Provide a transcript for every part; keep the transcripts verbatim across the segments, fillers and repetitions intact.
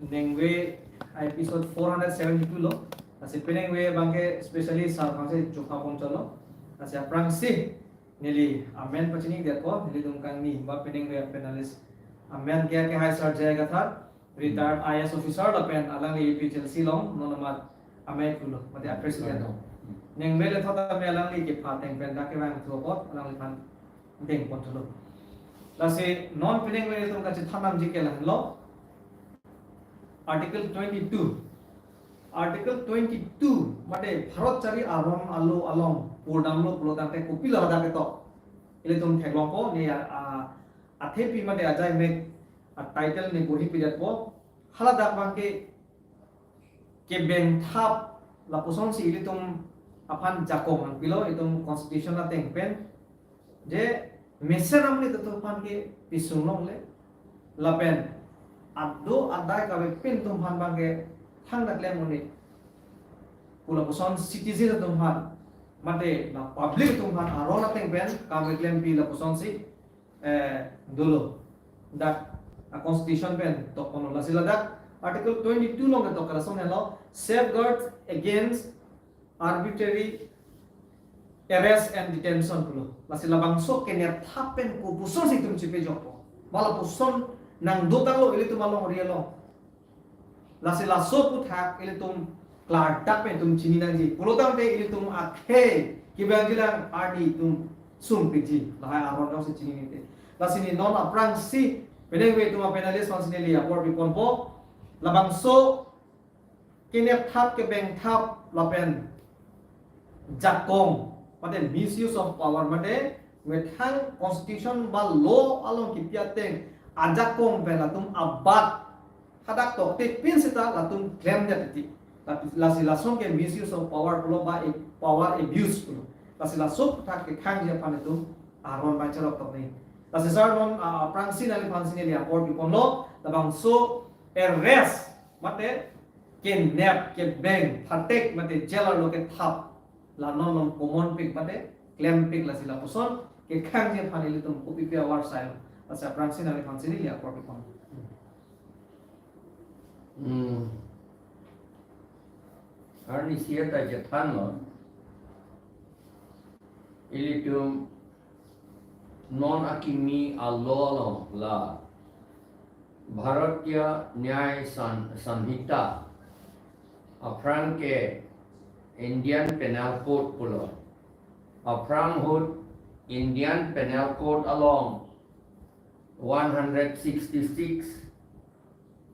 Ningve episode four hundred seventy-two lo. Lasi peningve abangke specially sir abangsi chokha pon cholo. Lasi aphrangsi neli amen pachinidetpo, nelitum kangni ba peningve panelist amen ke ke hai Sir J I Kathar, retired I A S officer lapen alangli A P H L C along non amat amei pulo, mate a president. Ningve le thot ame alangli kepha ateng pen dak kevang thu apot alangliphan deng pon thulo. Lasi non peningve nelitum kachethan nangji ke lahenlo. Article twenty-two. Article twenty-two mate Bharat chari aron alo along purdamlo pulo tangte kopilo hadak ketok, ilitum theklongpo, ne a, a, athepi mate ajai mek a title ne bohi pidetpo. Haladak abangke kebengthap lapusonsi ilitum aphan jakong nangpilo, itum constitution ateng pen je mesen amonit atum aphan ke pisung longle lapen ado adai kave pin atum aphan abangke thangta klem un-e pu lapuson citizen atum aphan mate la public atum aphan aron ateng pen kam keklempi lapusonsi eh, dolo. Dak a constitution pen tok ponlo. Lasi ladak article twenty-two along ketok ke lason helo, safeguards against arbitrary arrest and detention pulo. Lasi labangso kenep thap pen kopusonsi itum chepejokpo, ba lapuson nangdotanglo ilitum alongri along. Lasi laso aphuthak ilitum klardak pen itum chini nangji. Pulo tangte ilitum akhei kevangjilang arni itum sungpikji. Lahai aron dongsi chinine te. Lasi ne non aphrangsi peningve itum a panelist aphansi neli apor piponpo. Labangso kenep thap kebengthap lapen jakong mate misuse of power mate methang constitution ba law along kipi ateng ajakong pen latum abat hadak tokte pin seta latum klemdet titi. Tapi lasi lason ke misuse of power pulo ba a-, power abuse pulo. Lasi laso aphuthak kekhangji aphan itum aron abang cherok tok ni. Lasi sir non, ah, aphrangsi nangliphansi neli apor piponlo, labangso arrest mate kenep kebeng phatek mate jail arlo kethap la non non common pik mate klempik, lasi lapuson kekhangji aphan ilitum kopipi avarsai lo. Lasi aphrangsi nangliphansi neli apor pipon. Hmm. Arnisi ta chethanlo. Ilitum non akimi a law along la Bharatiya Nyay San-, Sanhita, aphrang ke Indian Penal Code pulo. Aphrang ahut Indian Penal Code along one hundred sixty-six,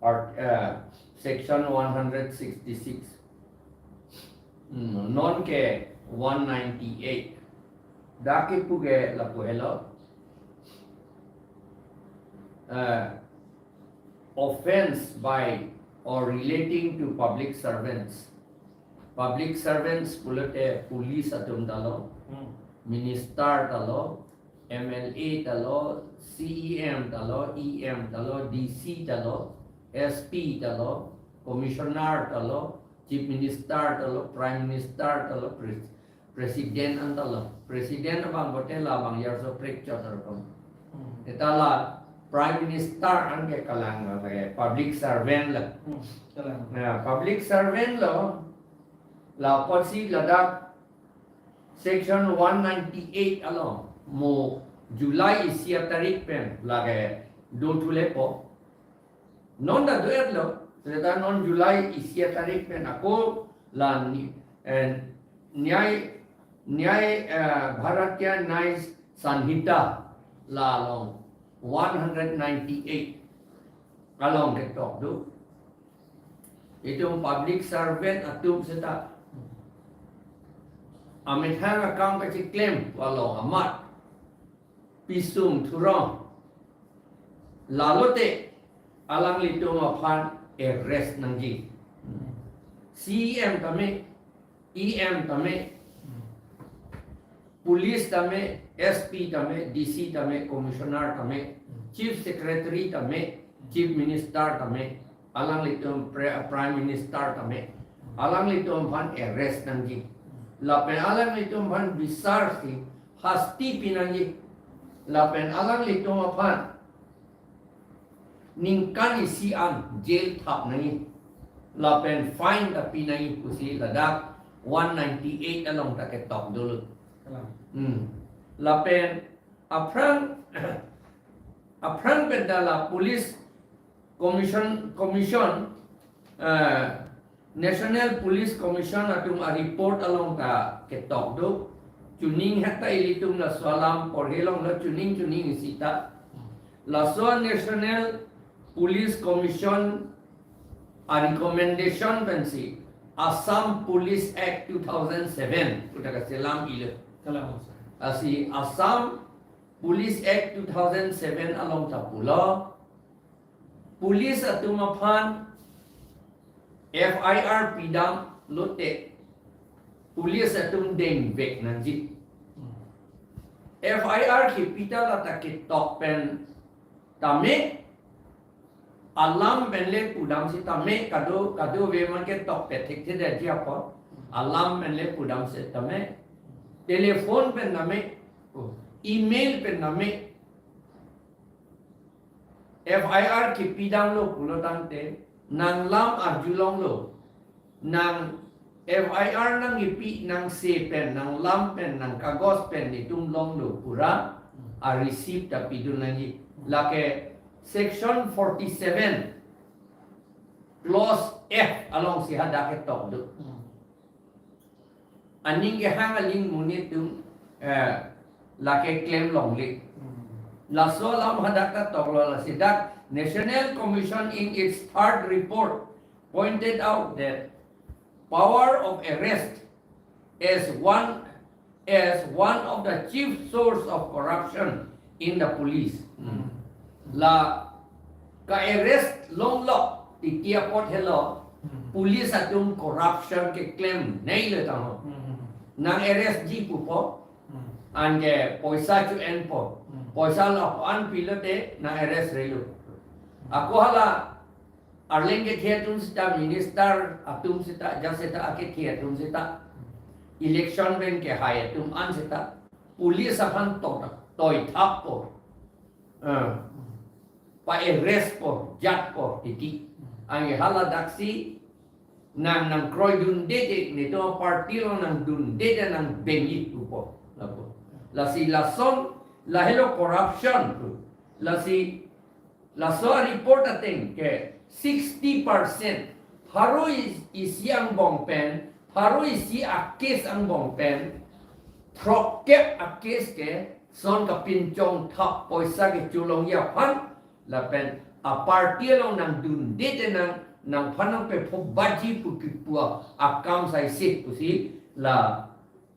art-, eh, section one hundred sixty-six. Hmm, non ke one ninety-eight. Dak kepu ke lapu helo. Eh, offense by or relating to public servants. Public servants pulote police atum ta lo, Hmm. minister ta lo, M L A ta lo, C E M ta lo, E M ta lo, D C ta lo, S P ta lo, commissioner ta lo, chief minister ta lo, prime minister ta lo, pres-, president an ta lo. President abang bote la abang yarso prekchot arpon. Hmm. Eta la prime minister an ke kalang, eh, public servant la. Hmm, kalang. Nah, public servant lo, la apotsi ladak section one ninety-eight along mo July isi atarik pen lake do thulepo. Non ta do-etlo, seta non July isi atarik pen ako la ni-, eh, Nyay, Nyay, eh, Bharatiya Nyay Sanhita la along one hundred ninety-eight along ketok do. Itum public servant atum seta amethang akam kachiklem pu along amat pisung thurong. Lalote alanglitum aphan arrest nangji. C E M tame, E M tame, police tame, S P tame, D C tame, commissioner tame, chief secretary tame, chief minister tame, alanglitum pre-, prime minister tame, alanglitum aphan arrest nangji. Lapen alanglitum aphan bisarsi hasti pinangji. Lapen alanglitum aphan ningkan isi an jail thap nangji lapen fine ta pi nangji pusi ladak one ninety-eight along ta ketok dolo. Kalang. Hmm. Lapen aphrang aphrang pen ta la police commission commission, eh, National Police Commission atum a-report along ta ketok do. Chuning heta ilitum laso alam porhe longlo chuning chuning isi ta. Laso National Police Commission a-recommendation pensi Assam Police Act two thousand seven pu ta kachelam ilo. Kalang, sir. Lasi Assam Police Act two thousand seven along ta pulo, police atum aphan F I R pidam lote police atum dengvek nangji. Hmm. F I R kepi ta la ta ketok pen tame, alam pen le pudam setame, kado kado ave man ketok pethek thedetji apot, alam pen le pudam setame, telephone pen tame, email pen tame, F I R kepi damlo pulo tangte, nang lam arjulonglo, nang F I R nangkepi nangse pen, nang lam pen, nang kagos pen itum longlo pura a-receipt ta pidun nangji. Lake section forty-seven clause F alongsi hadak ketok do. Hmm. Aning kehang aling monit atum, eh, lake klem longle. Hmm. Laso alam hadak ta toklo, lasi dak National Commission in its third report pointed out that power of arrest as one, as one of the chief source of corruption in the police. Hmm. La ka-arrest longlo titi apot helo, hmm, police atum corruption keklem nei le tanglo. Hmm. Nang-arrestji pupo, hmm, anke poisa cho-enpo. Hmm. Poisa la-an pilote nang-arrest relo. Ako hala arleng kethe atum seta, minister atum seta, ajat seta, akethe atum seta, election pen kehai atum an seta police aphan to-, toithappo. Eh, pa-arrestpo, jatpo titi. Anke hala daksi nang, nangkroidunde te, netum party along nangdunde te nang bengji pupo. Lapu. Lasi lason, lahelo corruption pu. Lasi laso report ateng ke sixty percent pharo is-, isi angbong pen, pharo isi a-case angbong pen, throkkep a-case ke son kapinchongthap poisa kecholongji aphan, lapen a-party along nangdunde te nang, nangphan nangpephobadji pu kipu akam saisik pusi la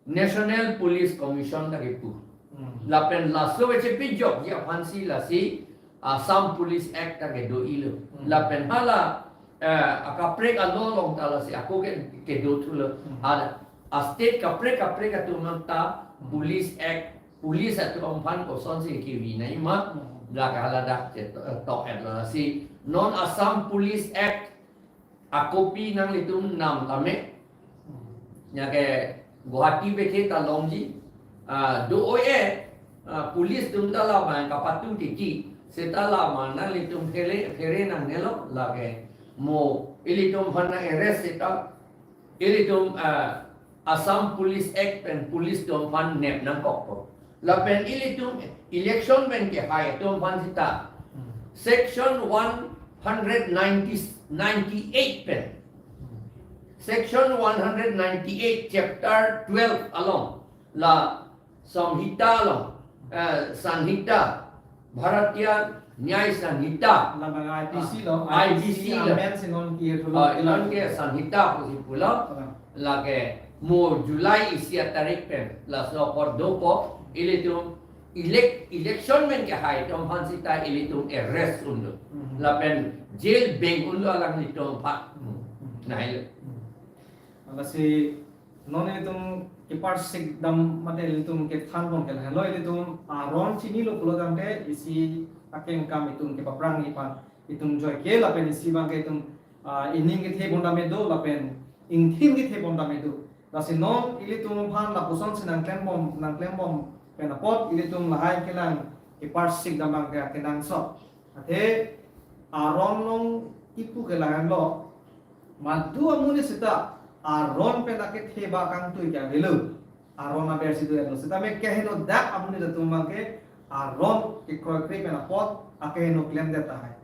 National Police Commission ta kipu. Hmm. Lapen laso kechepejokji aphansi lasi Assam Police Act ta kedo-ilo. Hmm. Lapen hala, eh, akaprek alo along ta lasi ako ke, kedothulo. Hmm. Hala, a-state kaprek kaprek atum ta, hmm, Police Act, police atum aphan kosonsi kevi nangji ma, hmm, la ke hala dak che to-, tok-etlo lasi. Non Assam Police Act a-copy nanglitum nam tame. Nya ke Guwahati bethe ta longji. Ah, do-oi e, ah, police atum ta la bang kapatu titi. Seta la ma nanglitum phere, phere nangnelo lake. Mo ilitum aphan nang-arrest seta, ilitum, ah, Assam Police Act pen police atum aphan nep nangkokpo. Lapen ilitum election pen kehai atum aphan seta, hmm, section one hundred ninety, ninety-eight pen. Hmm. Section one hundred ninety-eight, chapter twelve along, la Samhita along, eh, Sanhita, Bharatiya Nyay Sanhita. Lama I P C lo, I P C I P C lo. Amendment si non kiye thulo. Ah, non ke Sanhita pusi pulo. Ah. Lake mo July isi atarik pen laso apor dopo, ilitum elec-, election pen kehai atum aphan seta ilitum arrest undo. Hmm. Lapen jail beng undo alanglitum aphan. Hmm. Nahilo. Hmm. Lasi non ilitum keparsik dam mate ilitum kethan pon ke lahelo, ilitum aron chinilo pulo tangte isi akengkam itum kepaprang ipan itum joike lapen isi abang ke itum, ah, ining kethe pon dam do lapen ingthin kethe pon dam do. Lasi non ilitum aphan lapuson si nangklembom, nangklembom pen apot ilitum lahai kelang keparsik dam abang ke kenangsot. Athe aron along kipu ke lahenlo. Madu amonit seta aron pen akethe ba kangtui ke avelo. Aron aber si do-etlo. Seta me kehenodak amonit atum abangke aron kekroikre pen apot akeheno klemdet tahai.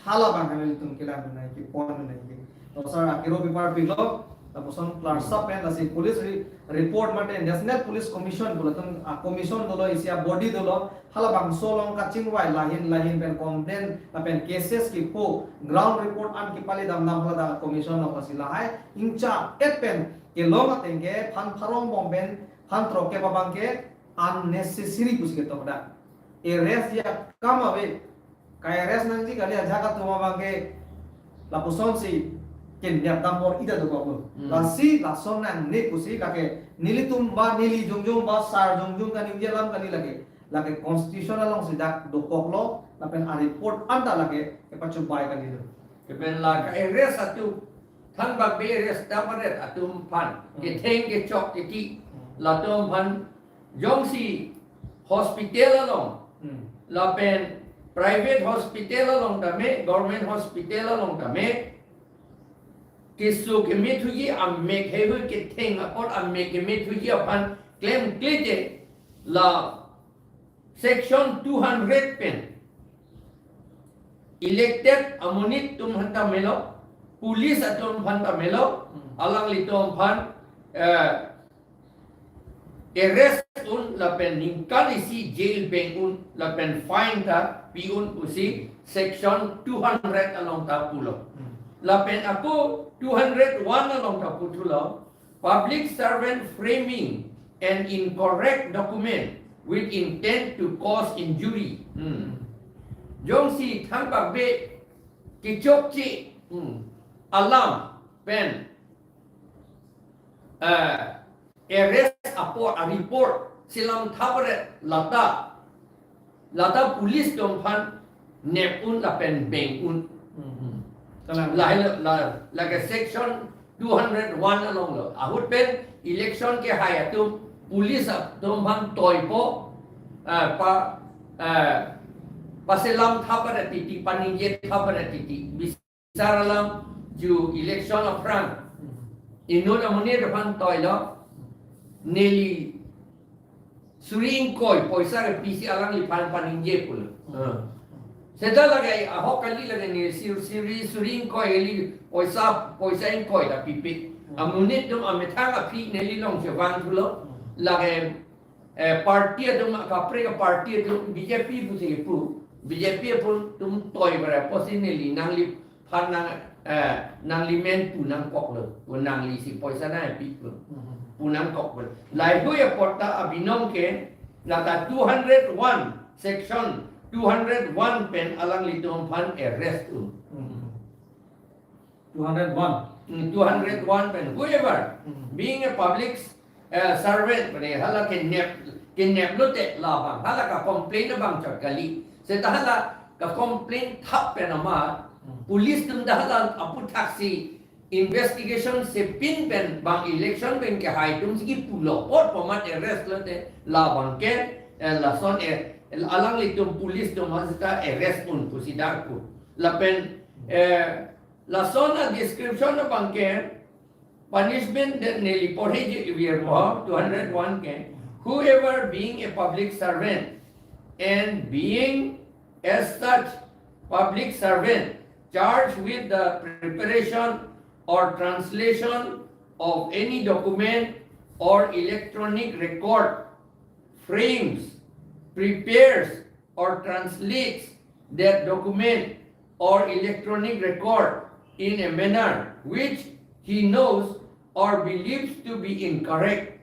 Halabang kami ilitum kelang nangji, kepon nangji. To sir, akero bipar pilo, lapuson klarsa pen lasi police re-, report mate National Police Commission pu latum a-commission dolo, isi a-body dolo, halabangso along kachingvai lahin lahin pen complaint lapen cases kipu, ground report an kepali damdam haladak commission along lasi lahai ingcha-et pen kelong ateng ke phan pharo angbong pen phan throkkep abangke unnecessary pusi ketokdak. Arrest ji akam ave. Ka-arrest nangji kali ajahak atum abangke lapusonsi kenep dam bor-i ta dokok lo. Hmm. Lasi lason nangne pusi lake nelitum ba neli jongjong ba sar jongjong kaningje alam kali lake. Lake constitution alongsi dak dokoklo, lapen a-report anta lake kepachobei kalilo. Lapen la ka-arrest atum, thangbak be arrest ta paret atum aphan, Hmm. ketheng kechok keti, Hmm. latum aphan jongsi hospital along, Hmm. lapen private hospital along tame, government hospital along tame, keso kemethuji amek heihui ketheng apot amek kemethuji aphan klemkle te la section two hundred pen elected amonit atum aphan ta melo, police atum aphan ta melo, Hmm. alanglitum aphan, eh, arrest un lapen ningkan isi jail beng un lapen fine ta pi un pusi section two hundred along ta pulo. Hmm. Lapen ako two hundred one along ta puthulo, public servant framing an incorrect document with intent to cause injury. Hmm. Jongsi thangbak be kechokche, hmm, alam pen, eh, arrest apot a-report selam thapret lata, lata police atum aphan nep un lapen beng un. Hmm. Kalang. Lahai la, la, lake section two hundred one along lo. Ahut pen election kehai atum police atum aphan toipo, eh, pa, eh, paselam thapret titi, paningje thapret titi. Bisar alam ju election aphrang inut amonit aphan toilo, neli suri ingkoi poisa kepi si alangliphan paningje pulo. Hmm. Seta lake ahok kali lake neli suri, suri, suri ingkoi kali poisa, poisa ingkoi ta pipe. Hmm. Amonit atum amethang aphi neli long chevang thulo. Hmm. Lake, eh, party atum kaprek a-party atum B J P pusi pu. B J P atum toi bara pusi neli nangli phan nang, eh, nangli men pu nangkoklo, pu nanglisi poisa nangpi pu. Mhm. Pu nangkoklo. Lahai apot ta abinong ke, lata two hundred one, section two hundred one pen alanglitum aphan arrest un. Mhm. Two hundred one. Hmm, two hundred one pen, whoever, Mhm. being a public eh, servant, mane hala kenep, kenep lote labang, hala ka-complain abang chot kali. Seta hala ka-complain thap pen amat, Hmm. police atum ta hala aputhaksi investigation sepin pen bang election pen kehai atum si kipulo apot pu amat arrest lote labang ke, eh, lason, eh, alanglitum police atum ha seta arrest un pusi dak pu. Lapen, eh, lason a-description abang ke, punishment that neli porheji ivir mo, two hundred one ke, whoever being a public servant and being as such public servant charged with the preparation or translation of any document or electronic record frames, prepares, or translates that document or electronic record in a manner which he knows or believes to be incorrect,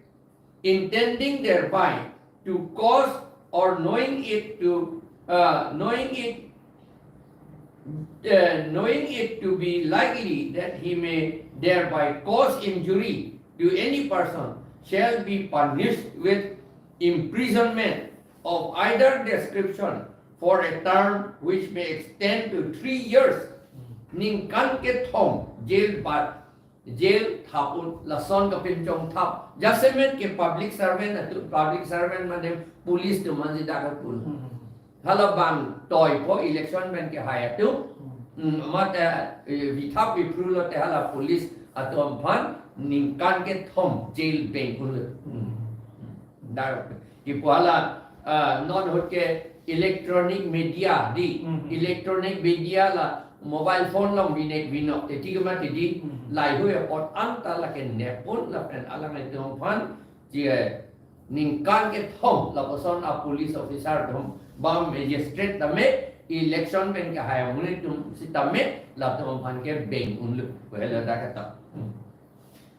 intending thereby to cause or knowing it to, uh, knowing it, uh, knowing it to be likely that he may thereby cause injury to any person, shall be punished with imprisonment of either description for a term which may extend to three years. Ningkan kethom jail ba, jail thap un, lason kapinchong thap. Jasemet ke public servant atum, public servant mane police atum mane dak pu. Hmm. Hala bang toipo election pen kehai atum. Hmm. Hmm, amat, eh, eh, vithap viphru lote hala police atum aphan ningkan kethom jail beng un-e. Hmm. Dak kipu hala, ah, non ahut ke electronic media di, Hmm. electronic media la mobile phone along binek binok te ti kema te di, Hmm. lahei hui apot anta lake nepon lapen alanglitum aphan je ningkan kethom lapuson a police officer atum ba magistrate tame election pen kehai amonit atum sitame latum aphan ke beng unlo. Pu helo dak kata. Hmm.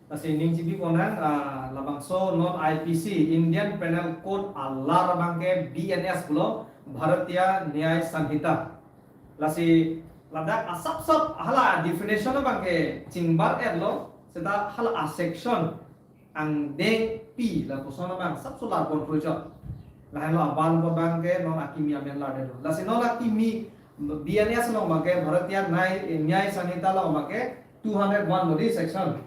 Lasi ning chibi ponang, ah, labangso non I P C, Indian Penal Code alar abang ke B N S pulo, Bharatiya Nyay Sanhita. Lasi ladak asap-sap hala definition abang ke chingbar-etlo, seta hala a section angdengpi lapuson abang asapso lar pon pruchot. Lahenlo abang abang ke non akimi amen lardetlo. Lasi non akimi B N S along abang ke, Bharatiya Nyay, Nyay Sanhita along abang ke two hundred one lo di section.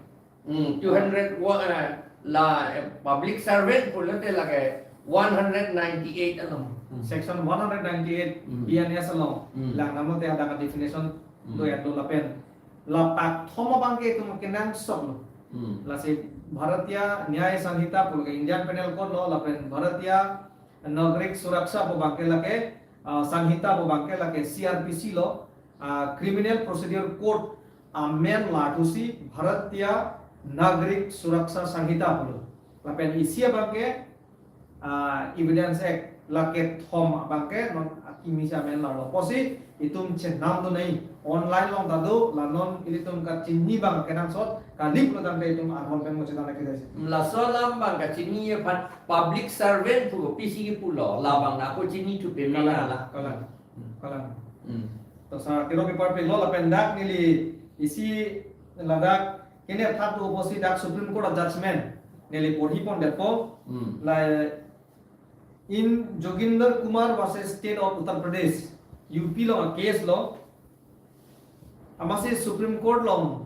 Hmm, two hundred one, eh, la, eh, public servant pulote lake one hundred ninety-eight along. Hmm. Section one hundred ninety-eight Hmm. B N S along. Hmm. Lang namote ada ka definition Hmm. do ya do lapen. Lapak thom abang ke itum kenangsotlo. Hmm. Lasi Bharatiya Nyay Sanhita pulo ke Indian Penal Code lo lapen Bharatiya Nagarik Suraksha pu abang ke lake, ah, Sanhita pu abang ke lake C R P C lo, ah, Criminal Procedure Code amen lar thusi Bharatiya Nagarik Suraksha Sanhita pulo. Lapen isi abang ke, ah, Evidence Act lake thom abang ke non akimi si amen larlo. Pusi itum chenam do nai, online along ta do, la non ilitum kachini abang kenangsot, kali pulo tangte itum arhon pen mo chethan lagi desi. Laso alam abang kachini aphan public servant pu P C pulo, labang nangkachinithu peme Kalang, la. kalang, kalang. Hmm. To sa tiro paper pilo lapen dak neli isi ladak kene thap do pusi dak Supreme Court judgment neli porhi pondetpo. Hmm. La in Joginder Kumar versus State of Uttar Pradesh, U P along a case lo. Amatsi Supreme Court along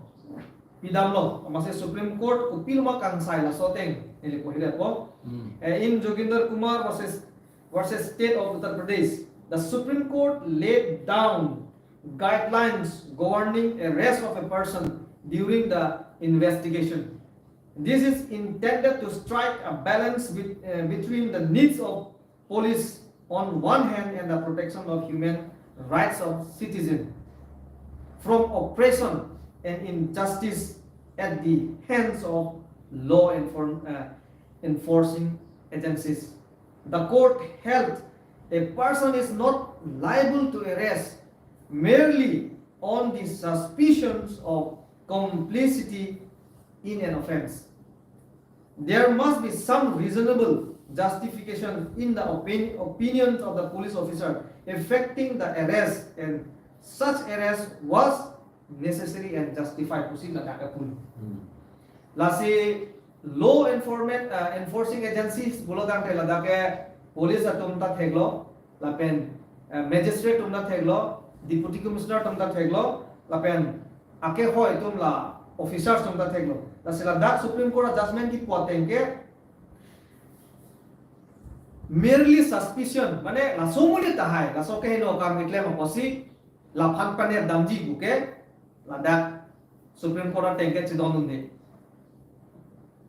pidamlo, amatsi Supreme Court kopiloma kangsai laso ateng neli porhidetpo. Hmm. Eh, in Joginder Kumar versus, versus State of Uttar Pradesh, the Supreme Court laid down guidelines governing arrest of a person during the investigation. This is intended to strike a balance with, uh, between the needs of police on one hand and the protection of human rights of citizens from oppression and injustice at the hands of law enfor-, uh, enforcing agencies. The court held a person is not liable to arrest merely on the suspicions of complicity in an offense. There must be some reasonable justification in the opin-, opinions of the police officer effecting the arrest, and such arrest was necessary and justified pusi ladak ke pulo. Hmm. Lasi law enforcement, uh, enforcing agencies pulo tangte ladak ke police atum ta theklo, lapen, uh, magistrate atum ta theklo, deputy commissioner atum ta theklo, lapen akehoi atum la officers atum ta theklo. Lasi ladak Supreme Court judgment kipu ateng ke merely suspicion, mane laso amonit tahai, laso kehingno akam keklem apotsi laphan panir damji pu ke ladak Supreme Court ateng ke chedondunde.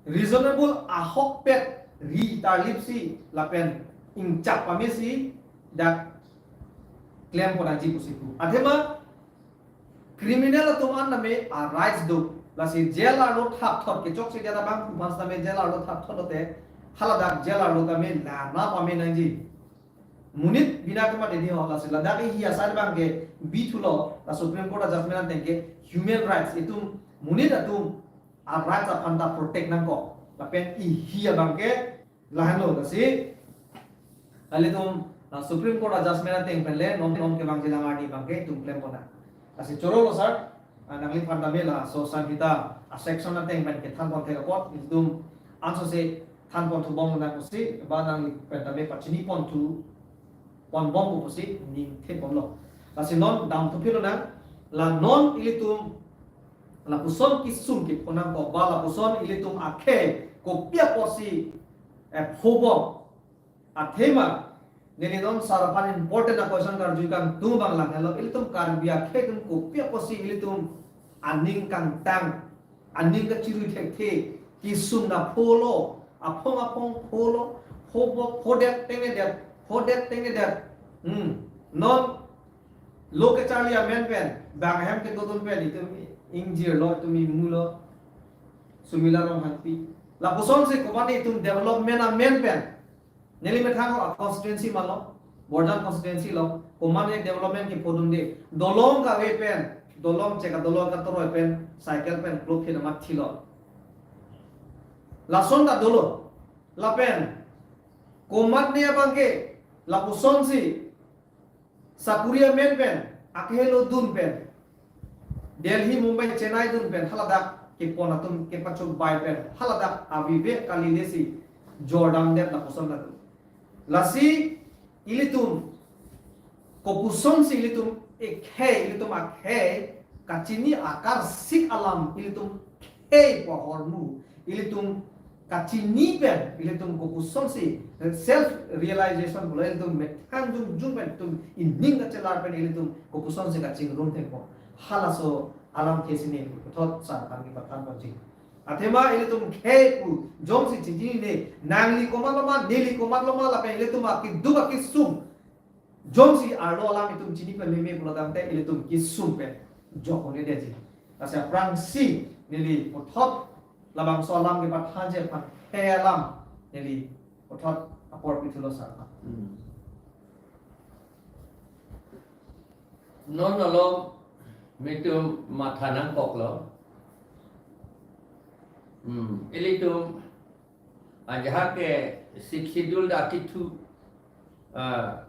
Reasonable ahokpet ri tarlipsi lapen ingchak pamesi dak klem ponji pusi pu. Athema criminal atum an tame a rights do. Lasi jail arlo thapthot, kechoksi dia abang pu aphan tame jail arlo thapthot lote, haladak jail arlo tame lana pame nangji. Monit bina kema dedi ho, lasi ladak hi asar abang ke bithulo, la Supreme Court judgment ateng ke human rights, itum monit atum a rights aphan ta protect nangkok. Lapen hi abang ke lahenlo, lasi ilitum, ah, Supreme Court judgment ateng pen le non non kevangji alang arni abang ke itum klem ponnang. Lasi chorolo sir, ah, nangliphan tame laso Sanhita a section ateng pen kethan pon thek apot, itum ansose than pon thubom nang pusi, ba nangliphan tame pachini pon thu, ponbom pusi ning thepon lo. Lasi non damthu philonang, la non ilitum lapuson kesung kepho nangkok ba lapuson ilitum akhei kopi apotsi, eh, phobom, athema Neli non sar aphan important a question karju kangtung abang lang helo, ilitum Karbi akhei atum kopi apotsi ilitum aning kangtang, aning kachirui thekthe, kesung na pholo, aphong aphong pholo, pho pho phodet tengnedet, phodet tengnedet. Hmm. Non lo kacharli amen pen, bang ahem kedodun pen itum ingjirlo, itum imulo, Sumila Ronghangpi. Lapusonsi komatne itum development amen pen, neli methang a constituency malo, Borjan constituency lo, komatne development kephodunde, dolong kave pen, dolong cheka dolong katoroi pen, cycle pen, klop phin amat thilo. Lason ta dolo, lapen, komatne abangke, lapusonsi, sakuri amen pen, akehelo dun pen, Delhi, Mumbai, Chennai dun pen, haladak kepon atum kepachok bai pen, haladak avive kalile si jordam det lapuson atum. Lasi ilitum, kopusonsi ilitum ekhei, ilitum akhei, kachini akarsik alam, ilitum khei pohormu, ilitum kachini pen, ilitum kopusonsi self realization pulo, ilitum methang jungjung pen, itum ining kachelar pen, ilitum kopusonsi kachingrum thekpo. Halaso alam khesi neli puthot sar aphan kepathan ponji. Athema ilitum khei pu jongsi chichinine, nangli komat loma, neli komat loma, lapen ilitum akeduk akesung jongsi arlo alam itum chini pameme pulo tangte ilitum kesung pen jok un-edetji. Lasi aphrangsi neli puthot labangso alam kepathanji aphan khei alam neli puthot apor pithulo sar aphan. Hmm. Non along itum matha nangkoklo. Hmm, ilitum ajahak ke Sixth Schedule ta kethu, ah,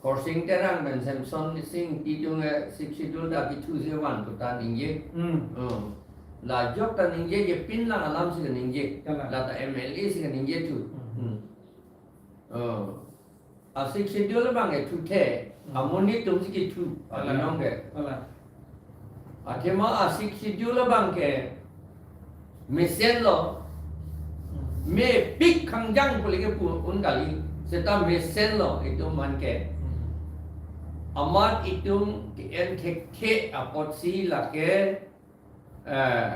Khorsing Terang pen Semson Sing Ingti atum ke Sixth Schedule ta kethu si van pu ta ningje. Hmm. Hmm. La jok ta ningjeje, pin lang alam si kaningje. Kalang. La ta M L A si kaningje thu. Hmm. Hmm. Oh. A Sixth Schedule abang ke thuthe, hmm, amonit atum si kethu, kalang, abinong ke. Kalang. Athema a Sixth Schedule abang ke mesenlo, hmm, mepik khangjang pu le kepu un kali, seta mesenlo itum aphan ke. Hmm. Amat itum ke-en thekthe apotsi lake, eh,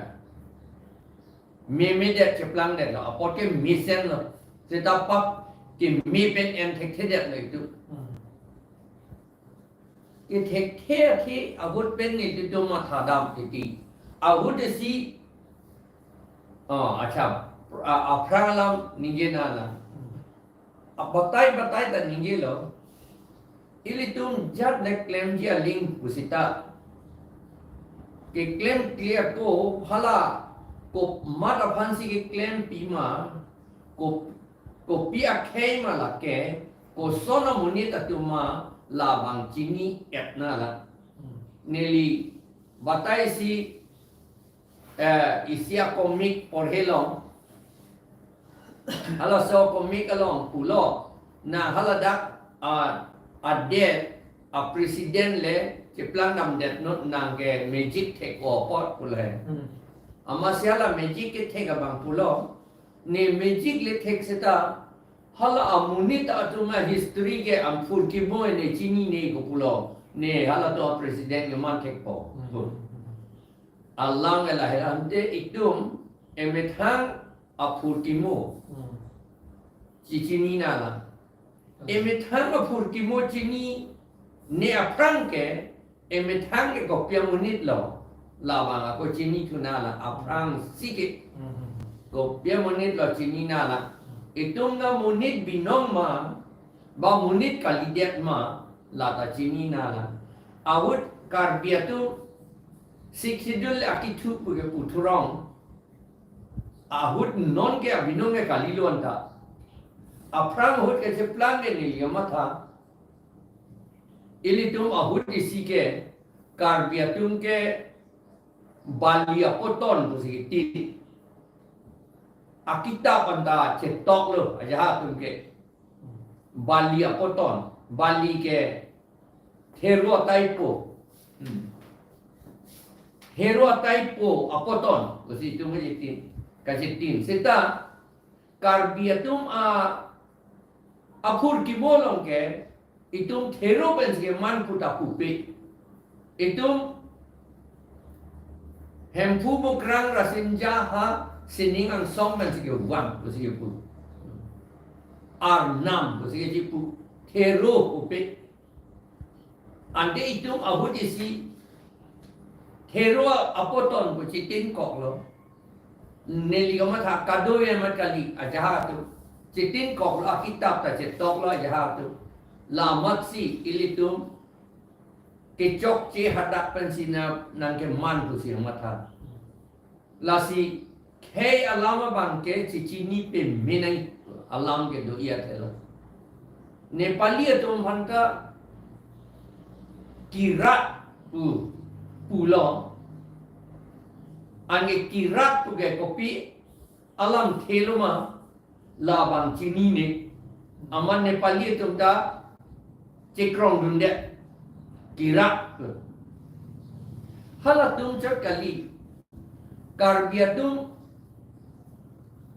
memedet cheplangdetlo, apot ke mesenlo. Seta pap keme pen en thekthedetlo itum. Hmm. Kethekthe akhei ahut pen nelitum mathadam titi. Ahut si, oh, acha, a, aphrang alam ningje nang. Hmm. Abatai batai ta ningjelo. Ilitum jat le klemji aling pusita, keklem clear ko hala komat aphansi keklem pima, ko, kopi akhei ma lake, koson amonit atum ma labang chini-et nang la. Hmm. Neli batai si eh, isi a-comic porhelong. Halaso comic along pulo, nang haladak, ah, adet, a-president le cheplangdamdet non, nang ke magic thek-o apot pulo he. Hmm. Amatsi hala magic kethek abang pulo, ne magic le thek seta, hala amonit atum a-history ke amphur kimo ne chinine ko pulo, ne halatum a-president ke man thekpo. Hmm. Alang ke lahai ante itum emethang aphurkimo. Hmm. Chechini nang lang. Hmm. Emethang aphurkimo chinine aphrang ke, emethang ke kopi amonit lo, labang ako chinithu nang lang, aphrangsi ke. Hmm. Kopi amonit lo chini nang lang. Hmm. Itum ta monit binong ma, ba monit kalidet ma, lata chini nang lang. Ahut Karbi atum Sixth Schedule akethu pu ke puthurong. Ahut non ke abinong ke kalilo anta. Aphrang ahut ke cheplang ke neli kamatha. Ilitum ahut isi ke Karbi atum ke bali apoton pusi tin. Akitap anta chetoklo ajahak atum ke. Bali apoton, bali ke thero ataipo. Hmm. Thero ataipo apoton, pusi itum kachitin, kachitin. Seta Karbi atum a Aphurkimo along ke itum Thero pensi keman pu ta pupe. Itum Hemphu Bukrang Rasinja ha sining angsong pensi kevang pusi kepu. Arnam pusi kechipu. Thero pupe. Ante itum ahut isi Thero apoton pu chetinkoklo. Neli kamatha kadokave amat kali ajahak atum. Chetinkoklo, akitap ta chetoklo ajahak atum. La amatsi ilitum kechokche hadak pensi na nangkeman pusi kamatha. Lasi khei alam abang ke chechini pame nangji alam ke do-i athe lo. Nepali atum aphan ta Kirat pu, pulo. Anke Kirat pu ke kopi alamthe lo ma, labang chinine. Amat Nepali atum ta chekrongdunde. Kirat. Halatum chot kali. Karbi atum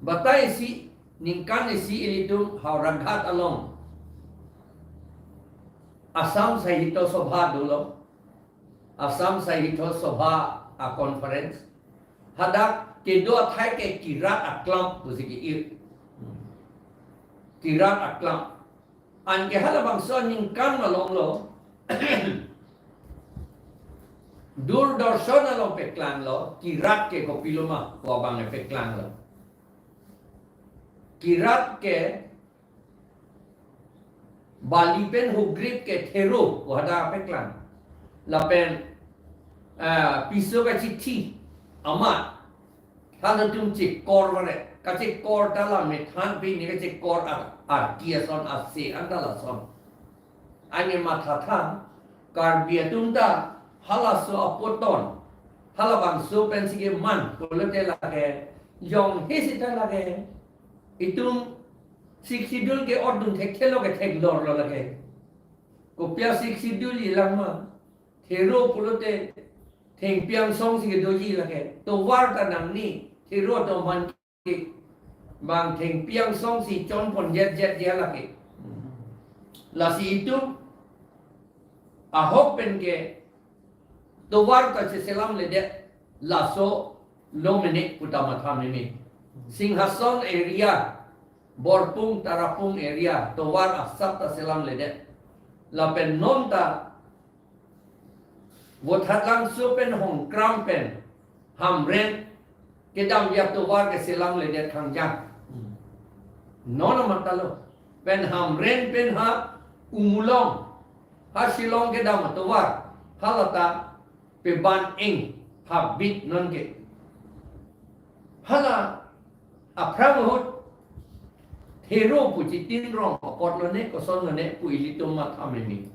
batai isi, ningkan isi ilitum Howraghat along Assam Sahitya Sabha dolo. Assam Sahitya Sabha a-conference. Hadak kedo athai ke Kirat Aklam pusi ke-ir. Kirat Aklam. Anke halabangso aningkan malomlo. Doordarshan along paklanglo, Kirat ke kopilo ma, pu abang paklanglo. Kirat ke Bali pen Hukgrif ke Thero pu hadak paklang. Lapen, ah, piso kachithi amat halatum chekor vare. Kachekor ta la methang pini kachekor ar, arki ason, ase anta lason. Anke mathatha, Karbi atum ta halaso apoton, halabangso pensi keman pulote lake jong hesi ta lake. Itum Sixth Schedule ke-otdun thekthelo ke theklorlo lake. Kopi a-Sixth Schedule ilang ma? Thero pulote thengpi angsong si kedoji lake. Tovar ta nangne, Thero atum aphan ke bang thengpi angsong si chonponjetjetji lake. Lasi itum ahok pen ke tovar ta cheselamledet, laso lo mene pu ta matha meme. Singhason area, Borpung, Tarapung area, tovar asap ta selamledet. Lapen non ta Vothatlangso pen Hongkram pen Hamren kedamji atovar ke selamledet khangjang. Non amat ta lo. Pen Hamren pen ha Ummulong, ha Shillong kedam atovar, halata peban eng habit nonke. Hala aphrang ahut Thero pu chetin rong apot lone, koson lone pu ilitum matha meme.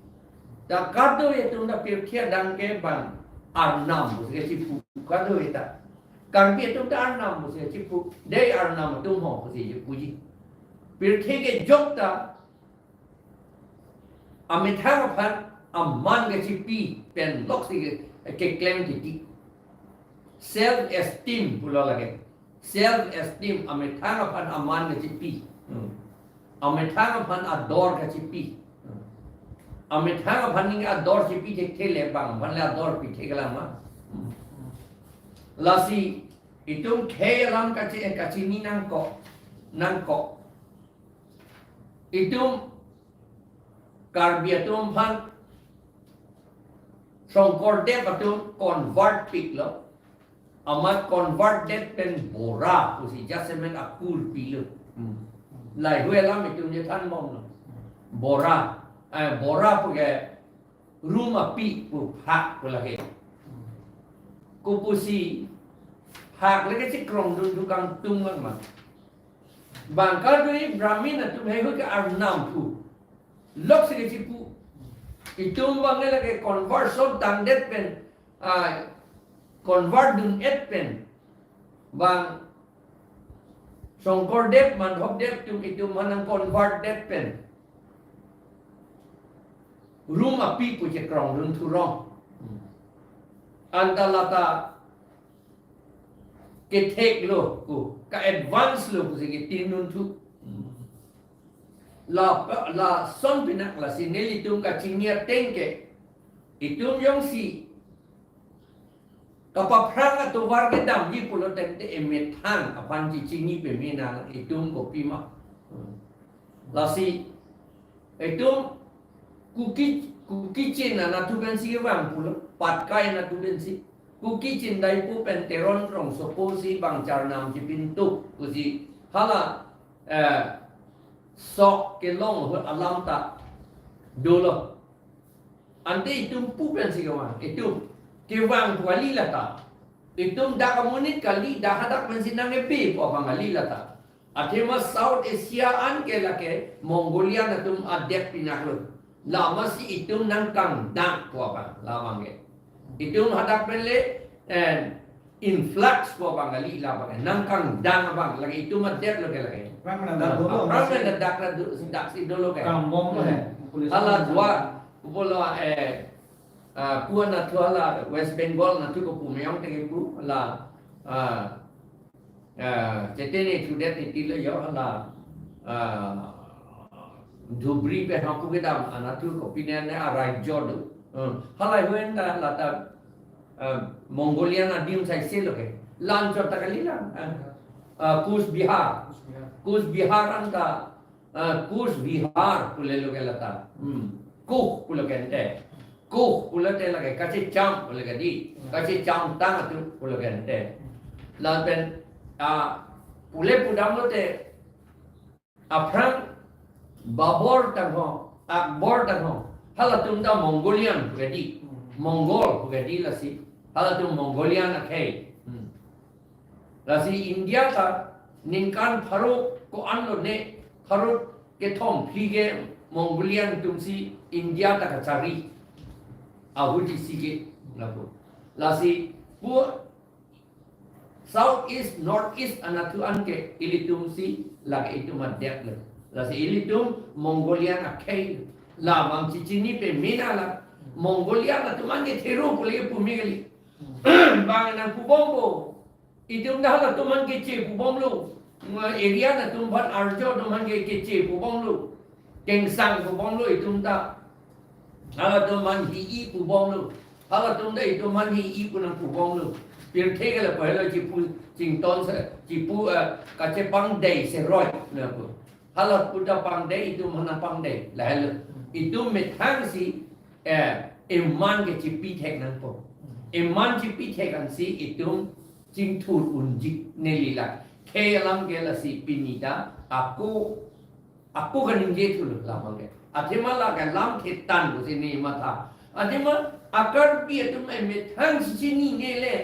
Ta kadokave atum ta pirthe adang ke bang Arnam pusi kechipu kadokave ta. Karbi atum ta Arnam pusi kechipu. Dei Arnam atum ho pusi chipuji. Pirthe kejok ta amethang aphan aman kachipi pen loksi ke, keklem titi. Self esteem pulo lake. Self esteem, amethang aphan aman kachipi. Hmm. Amethang aphan ador kachipi. Hmm. Amethang aphan ning ador chipi thekthe le bang aphan le ador pitheklong ma. Hmm. Lasi itum khei alam kachi, kachini nangkok. Nangkok. Itum Karbi atum aphan Shongkordev atum convert piklo. Amat convert det pen Bora pusi jasemet akur pilo. Hmm. Lahei alam itum chethan bomlo. Bora, eh, Bora pu ke rum api pu phak pu lake. Kopusi phak lake chekrongdun tukang tung lang ma. Bang kadokave Brahmin atum heihui ke Arnam pu. Loksi kechipu. Itum bang lake conversion tangdet pen, ah, convert dun-et pen. Bang Shongkordev, Madhavdev atum itum aphan nang convert det pen rum api pu chekrongdun thurong. Anta lata kethek lo pu, ka-advance lo pusi ketin dunthu. La, lason pinak lasi nelitum kachini ateng ke, itum jongsi kapaphrang atovar kedamji pulo tangte emethang aphan chechini peme nang itum kopima. Lasi itum Kuki, Kuki Chin anatthu pensi kevang pulo, Patkai anatthu pensi. Kuki Chin Daipu pen Teron Rongsopo si bang charnam chipintu pusi hala, eh, sok kelong ahut alam ta dolo. Ante itum pu pensi kevang, itum kevang pu kali lata. Itum dak amonit kali, dak hadak pensi nang-epe pu abang kali lata. Athema South Asia an ke lake Mongolian atum adet pinaklo. Lamasi itum nangkangdang pu abang, labang ke. Itum hadak pen le, eh, influx pu abang kali, labang ke. Nangkangdang abang, lake itum adet lo ke lake. Aphrang mena dak dolo, aphrang mena dak ra du-, dak si dolo ke. Kambom lo he. Hmm. Population hala kambom. Dua, pulo, eh, ah, pu anatthu hala West Bengal anatthu ko pu meyong tengke pu, hala, ah, ah, Chaitanya Exodus ni tilo yo hala, ah, Dhubri pen hapu kedam anatthu kopine ne araijo do. Hmm. Hala huen ta lata, ah, Mongolian adim sai se lo ke. Lan chot ta kali lang. Ah, ah, Kuch Bihar. Kuch Bihar. Kuch Bihar an ta, ah, Kuch Bihar pule lo ke lata. Hmm. Kuch pulo ke ante. Kuch pulote lake kachecham pulo ke di. Hmm. Kachecham tang atum pulo ke ante. Lapen, ah, pule pudam lote aphrang Babur tangho, Akbar tangho, halatum ta Mongolian pu ke di. Hmm. Mongol pu ke di lasi. Halatum Mongolian akhei. Hmm. Lasi India ta ningkan pharo ko-an lo ne, pharo kethom phli ke Mongolian atum si India ta kachari. Ahut isi ke lapu. Lasi pu South East, North East anatthu an ke ilitum si lake itum adet lo. Lasi ilitum Mongolian akhei, labang chechini peme nang la Mongolian atum an ke thero pule pu me kali. Bang nangpubompo. Itum ta halatum an keche pubomlo. Area atum aphan arjo atum an ke keche pubomlo. Kengsang pubomlo itum ta. Halatum an hi-i pubomlo. Halatum ta itum an hi-i pu nangpubomlo. Pirthe ke lapu helo chipu chington se, chipu, eh, kachepangdei seroi lapu. Hala pu ta pangdei, itum aphan pangdei. Lahelo. Itum methang si, eh, eman ke chipithek nangpo. Eman chipithek ansi itum chingthur unji neli la. Khei alam ke lasi pini ta ako, ako kaningje thulo labang ke. Athema la ke lam thetan pusi ne matha. Athema a-Karbi atum emethang si chinine le.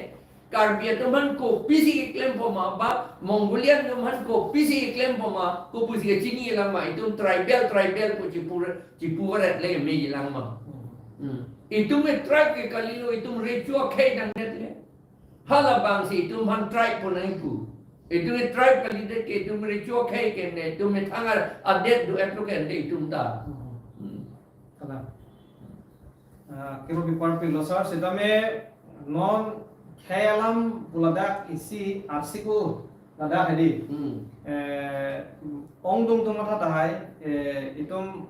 Karbi atum aphan kopisi keklempo ma, ba Mongolian atum aphan kopisi keklempo ma, kopusi kechini lang ma, itum tribal, tribal pu chipu, chipu varet le me lang ma. Hmm. Itum ke tribe ke kalilo, itum recho akhei nangdet le. Halabang si itum aphan tribe pu nangpu. Itum ke tribe kalidet ke itum recho akhei ke ne, itum methang adet do-et lo ke ne itum ta. Hmm. Kalang. Ah, kiro bipar pilo sir, sitame non khei alam pu ladak isi arsik ladak hedi. Hmm. Eh, ongdung tum matha tahai, eh, itum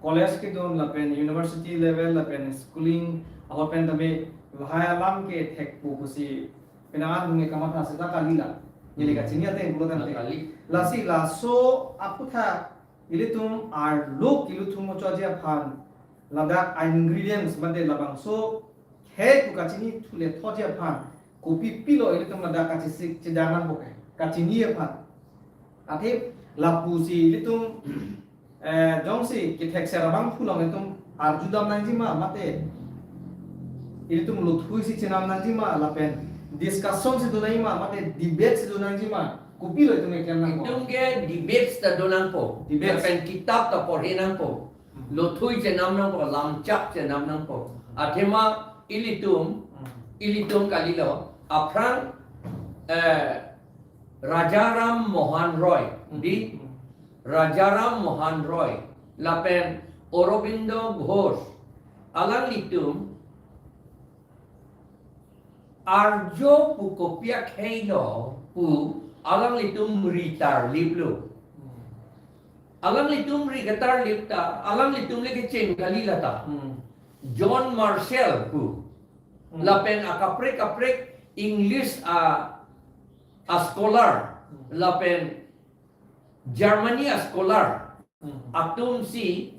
college kedun lapen university level lapen schooling ahut pen tame lahai alam ke thekpo pusi penang an hung kamatha seta kali la. Neli Hmm. kachini ateng pulo tangte. Kali. Lasi laso aputhak ilitum arlo kilu thumo choji aphan ladak a-ingredients mate labangso khei pu kachini thule thoji aphan kopi pilo ilitum ladak kachesik chedang nangpo ke kachini aphan. Athe lapusi ilitum, eh, jongsi kethek ser abang pulong itum arjudam nangji ma mate ilitum lothui si chenam nangji ma lapen discussion si do nangji ma mate debate si do nangji ma, kopilo itum eklem nangpo? Itum ke debates ta do nangpo. Debates. Lapen kitap ta porhe nangpo. Hmm. Lothui chenam nangpo, lamchak chenam nangpo. Athema ilitum, Hmm. ilitum kalilo, aphrang, eh, Rajaram Mohan Roy, Hmm. di Hmm. Rajaram Mohan Roy, lapen Aurobindo Ghosh, alanglitum arjo pu kopi akhei lo pu alanglitum ritar liplo. Hmm. Alanglitum ri ketarlip ta, alanglitum le kecheng kali lata. Hmm. John Marshall pu. Hmm. Lapen akaprek kaprek English a, a scholar. Hmm. Lapen Germany a scholar. Hmm. Atum si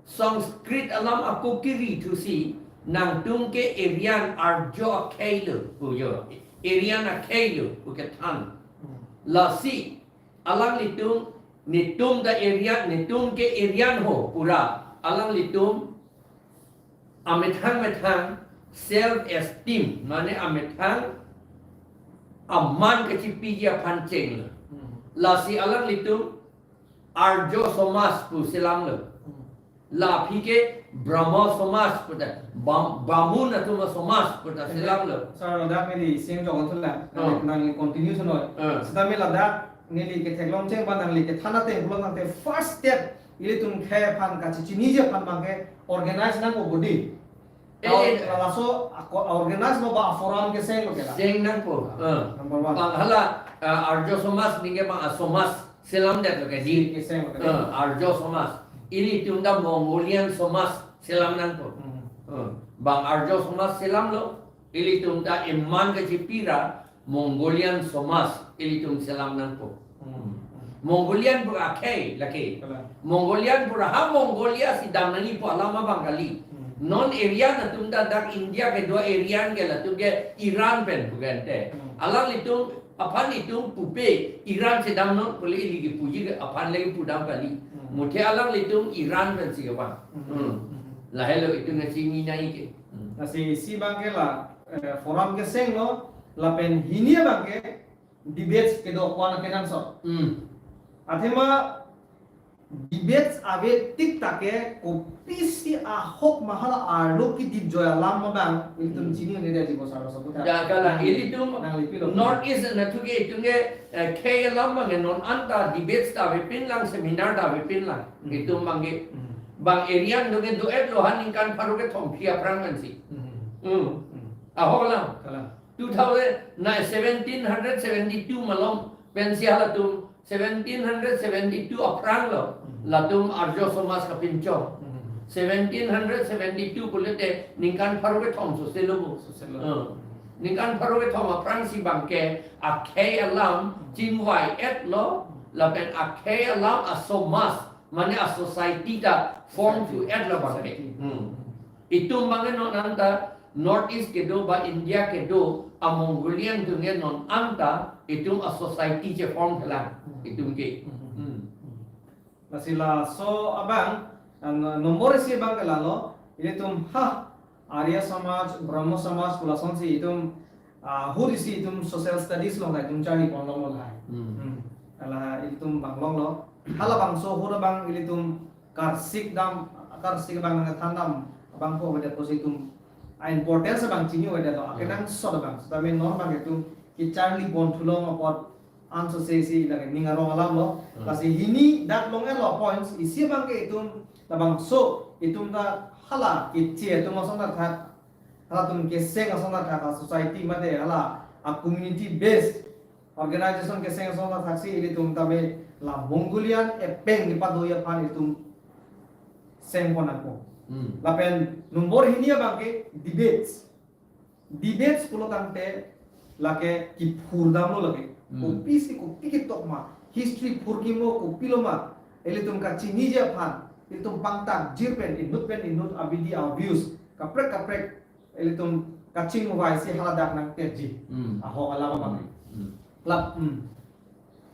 Sanskrit alam ako kiri thusi nangtum ke Aryan Arjo akhei lo pu jo. Aryan akhei lo pu kethan. Hmm. Lasi alanglitum, netum ta Aryan, netum ke Aryan ho pura. Alanglitum amethang methang self esteem, mane amethang aman kachipiji aphan chenglo. Hmm. Lasi alanglitum Arjo Somaj pu selamlo. Hmm. La aphi ke Brahmo Somaj pu ta, Bam-, Bamun atum a Somaj pu ta selamlo. Sir, ladak neli sing jong thulang. Oh. Nangli continue sunoi. Oh. Sitame ladak neli ketheklong cheng ba nangli kethan ateng pulo tangte first step ilitum khei aphan kachichiniji aphan abang ke organize nangpo bodi. Eh, Or-, eh. Lalaso ako organize lo ba forum keseng lo ke la. Seng nangpo. Ah, eh. Number one. Bang hala, ah, Arjo Somaj ningke bang a Somaj selamdet lo ke di. Keseng lo ke di. Eh, Arjo Somaj. Ilitum ta Mongolian Somaj selam nangpo. Hmm. Eh, bang Arjo Somaj selamlo, ilitum ta iman kachipi ra Mongolian Somaj ilitum selam nangpo. Hmm. Mongolian pu akhei lake. Kalang. Mongolian pu ra ha Mongolia si dam nangji pu alam abang kali. Hmm. Non Aryan atum ta dak India kedo Aryan ke latum ke Iran pen pu ke ante. Hmm. Alanglitum aphan itum pupe Iran si damnon pule ili kipuji ke aphan lagi pudam kali. Hmm. Muthe alanglitum Iran pen si kevang. Hmm. Hmm. Hmm. Lahelo itum nangchinine ke. Hmm. Lasi isi abang ke la, eh, forum keseng lo, lapen hini abang ke debates kedo ko-an akenangsot. Hmm. Athema debates ave tik take kopisi ahok ma hala arlo kedip joi alam abang ilitum Hmm. chini ne dia jibo sar so puta. Ya, kalang, ilitum Nangli pilo. North East anatthu ke itum ke, eh, khei alam abang ke non anta debates ta avepinlang, seminar ta avepinlang. Hmm. Itum abang ke Hmm. bang Aryan atum ke do-et lo ha ningkan pharo kethom aphi aphrang pensi. Hmm. Hmm. Hmm. Ahok alam. Kalang. Two thousand, na seventeen hundred seventy-two malom pensi halatum seventeen hundred seventy-two aphrang lo, Hmm. latum Arjo Somaj kapinchong. Hmm. Seventeen hundred seventy-two pulote ningkan pharo kethom sose lo bo. Sose lo. Eh. Ningkan pharo kethom aphrang si abang ke akhei alam Hmm. chingvai-et lo, lapen akhei alam a Somaj, mane a society ta form Society. Thu-et lo abang ke. Society. Hmm. Itum abang ke non anta North East kedo ba India kedo a Mongolian atum ke non anta itum a society che form thelang Hmm. itum ke. Hmm. Hmm. Lasi laso abang, an, nombor isi abang ke lalo, ilitum ha Arya Samaj, Brahmo Samaj, pu lasonsi itum, ah, hur isi itum social studies along la itum charli ponlong lo lahai. Hmm. Hmm. Hala itum bang longlo. Halabangso hur abang ilitum karsik dam, karsik abang nangthan dam, abang ko avedet pusi itum a importance abang chini avedet lo. Hmm. Akenangsot abang. Sitame non abang itum kecharli pon thulong apot anso sesi lake ning arong alam lo. Hmm. Lasi hini dak long-et lo points isi abang ke itum labangso itum ta hala keche atum ason ta thak, halatum keseng ason ta thak, a society mate hala a community based organization keseng ason ta thaksi ilitum tame la Mongolian epeng kepado aphan itum seng pon ako. Hmm. Lapen nombor hini abang ke debates. Debates pulo tangte lake kiphur damlo lake. Hmm. Kopisi kopi ketok ma, history phurkimo kopilo ma, ilitum kachiniji aphan, ilitum pangtak jir pen inut pen inut abidi a views kaprek kaprek ilitum kachingvaisi haladak nangtepji. Hmm. Ahok alam abang. Hmm. Lap, hmm.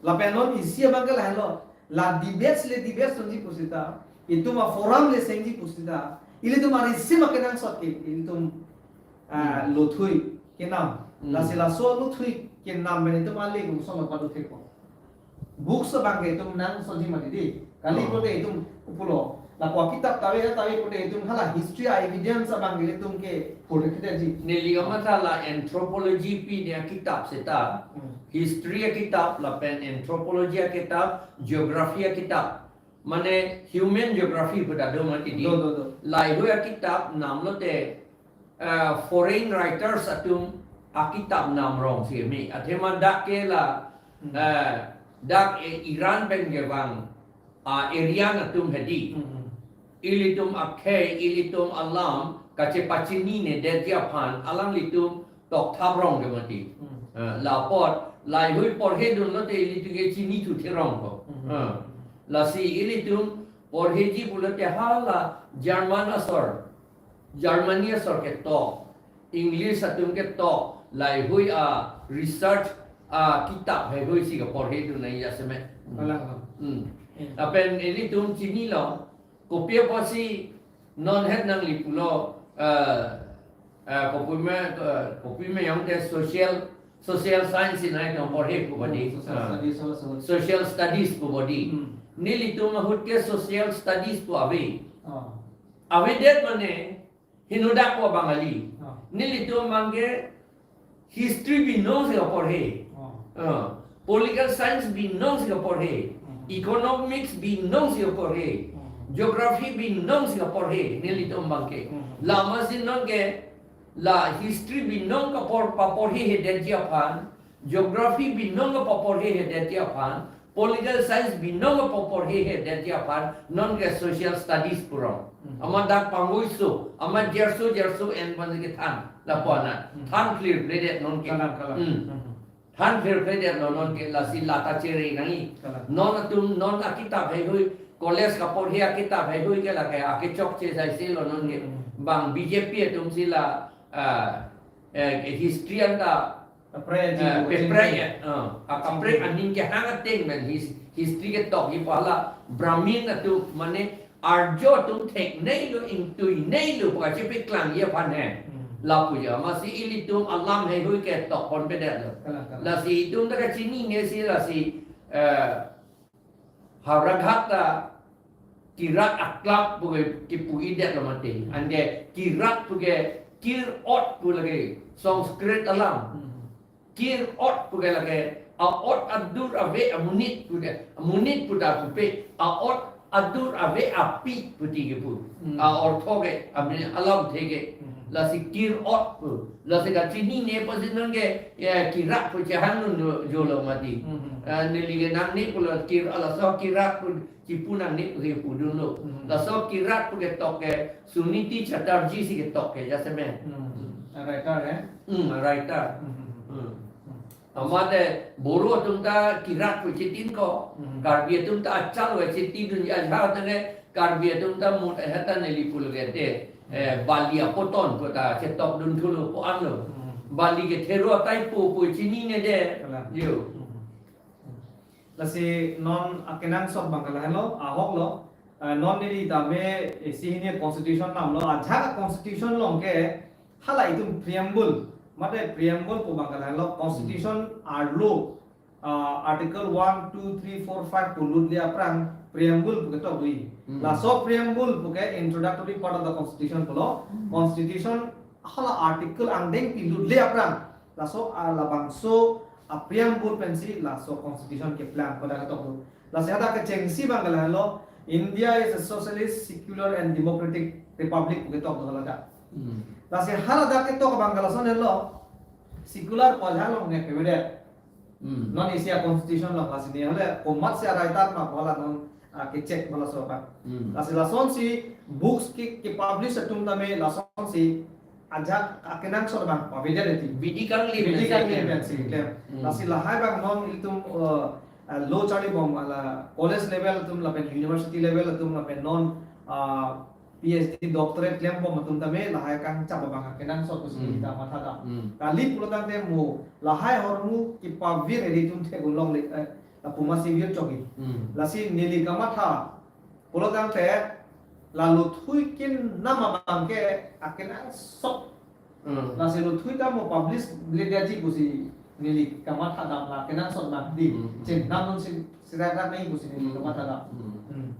Lapen non isi abang ke lahelo. La debates le debates dunji pusita, itum a forum le sengji pusita, ilitum a risim akenangsot ke, ilitum, ah, Hmm. lothui kenam. Hmm. Lasi laso lothui kenam pen itum ale kung solo padu thekpo. Books abang ke itum nangsoji mati di. Kali Oh. pulote itum pulo. Lapu akitap ta ave ta ave pulote itum hala history a evidence abang ke itum ke pura kita ji. Neli kamatha la anthropology pi ne akitap seta. Hmm. History akitap, lapen anthropology akitap, geography akitap. Mane human geography pu ta do mati di. Do, do, do. Laheihui akitap nam lote, eh, foreign writers atum akitap nam rong si mi. Athema dak ke la, Hmm. eh, dak, eh, Iran pen kevang a Aryan atum hedi. Hmm. Ilitum akhei, ilitum alam kachepachininedet ji aphan alanglitum tokthap rong ke mati. Hmm. Eh, la apot, laheihui porhedunlote ilitum ke chinithu therong ko. Hmm. Eh, lasi ilitum porheji pulote hala German asor, Germany asor ketok, English atum ketok, laheihui a research a kitap heihui si kaporhedun nangji jasemet. Kalang, kalang. Hmm. Hmm. Lapen ilitum chinilo, kopi apotsi non het nangli pulo, eh, eh, kopi me, eh, kopi me yong te social, social science nai tong porhe pu badi. Hmm, social Ah. studies also. Social studies pu badi. Hmm. Nelitum ahut ke social studies pu ave. Ah. Avedet mane, henodak pu abang kali. Ah. Nelitum abang ke history binong si kaporhe. Ah. Ah. Political science binong si kaporhe. Hmm. Economics binong si kaporhe. Hmm. Geography binong si kaporhe. Nelitum abang ke. Hmm. Lasi non ke la history binong kapor, paporhehedet ji aphan, geography binong kapaporhehedet ji aphan, political science binong kapaporhehedet ji aphan, non ke social studies pu rong. Hmm. Amat dak pangui so, amat jerso jerso en pan kethan, lapu anat. Hmm. Than clear pledet non ke. Kalang, kalang. Hmm. Hmm. Than clear pledet non, non ke lasi lata chere nangji. Kalang. Non atum, non akitap heihui, college kaporhe akitap heihui ke lake, akechokche sai selo non ke. Hmm. Bang B J P atum si la, ah, eh, history anta Kaprek aji eh, bu kaprek chingki. Eh, ah, kaprek Chingki. Aning kehang ateng pen his-, history ketok ji pu hala Brahmin atum mane Arjo atum thekneilo, ingtuineilo pu kachepeklang ji aphan he. Hmm. Lapu ja, amatsi ilitum alam heihui ketok ponpedetlo. Kalang, kalang. Lasi itum ta kachinine si lasi, eh, Howraghat ta Kirat Aklap pu ke kipu-idetlo mati. Anke Kirat pu ke kir ot pu lake Sanskrit alam. Hmm. Kir ot pu ke lake a-ot adur ave amonit pu ke. Amonit pu ta pupe. A-ot adur ave api pu ti kipu. Hmm. A-ortho ke, amin alamthe ke. Hmm. Lasi kir ot pu. Lasi kachinine apotsi non ke, ya, Kirat pu chehang nun jo-, jolo mati. Hmm. Ah, neli ke nangne pulo kir, ah, laso Kirat pu kipu nangne pu kipudunlo. Hmm. Laso Kirat pu ketok ke Suniti Chatterjee si ketok ke jasemet. Hmm. A writer, eh? Hmm, a writer. Hmm. Hmm. Hmm. Amat, eh, Boro atum ta Kirat pu chitin ko, Hmm. Karbi atum ta achal we chitidun ja jha tane, Karbi atum ta mut, eh, heta neli pulo ke te, eh, Bali apoton pu ta chetokdun thulo pu anlo. Hmm. Bali ke thero atai pu pu chinine de. Kalang. Yo. Hmm. Lasi non akenangsot abang kalang lo, ahok lo, eh, non neli tame isi hini constitution namlo, ajak constitution along ke hala itum preamble, mate preamble pu abang kalang lo, constitution arlo, ah, article one, two, three, four, five pu lutle aphrang preamble pu ketok do-i. Hmm. Laso preamble pu ke introductory part of the constitution pulo, Hmm. Constitution hala article angdengpi lutle aphrang laso, ah, labangso a-preamble pensi laso constitution keplang pu dak ketok do. Lasi hadak kechengsi abang kalang lo, India is a socialist, secular and democratic republic pu ketok do haladak. Hmm. Lasi haladak ketok abang lason lo, secular pu along ne pevede. Hmm. Non isi a-constitution along lasi ne hale komatsi a-writer ma pu hala non, ah, kechek pu laso abang. Hmm. Lasi lasonsi books ke, kepublish atum tame lasonsi ajak akenangsot abang paveda deti. Bidi kangli Bidi pensi kangli klem. pensi klem. Hmm. Lasi lahai abang non itum, eh, eh, lo charlibom hala college level atum lapen university level atum lapen non, ah, P H D doctorate klembom atum tame lahai kangchap abang akenangsot pusi Hmm. ta matha dam. Hmm. Kali pulotangte mo lahai ahormu kepavir edi atum thek-un longle, eh, lapu masi virchok-i. Hmm. Lasi neli kamatha pulotangte la lothui kenam abang ke akenangsot. Hmm. Lasi lothui ta mo publish le dia ji pusi neli kamatha dam la akenangsot abang di. Hmm. Chenam non si sira ta nai pusi neli Hmm. kamatha dam. Hmm. Hmm.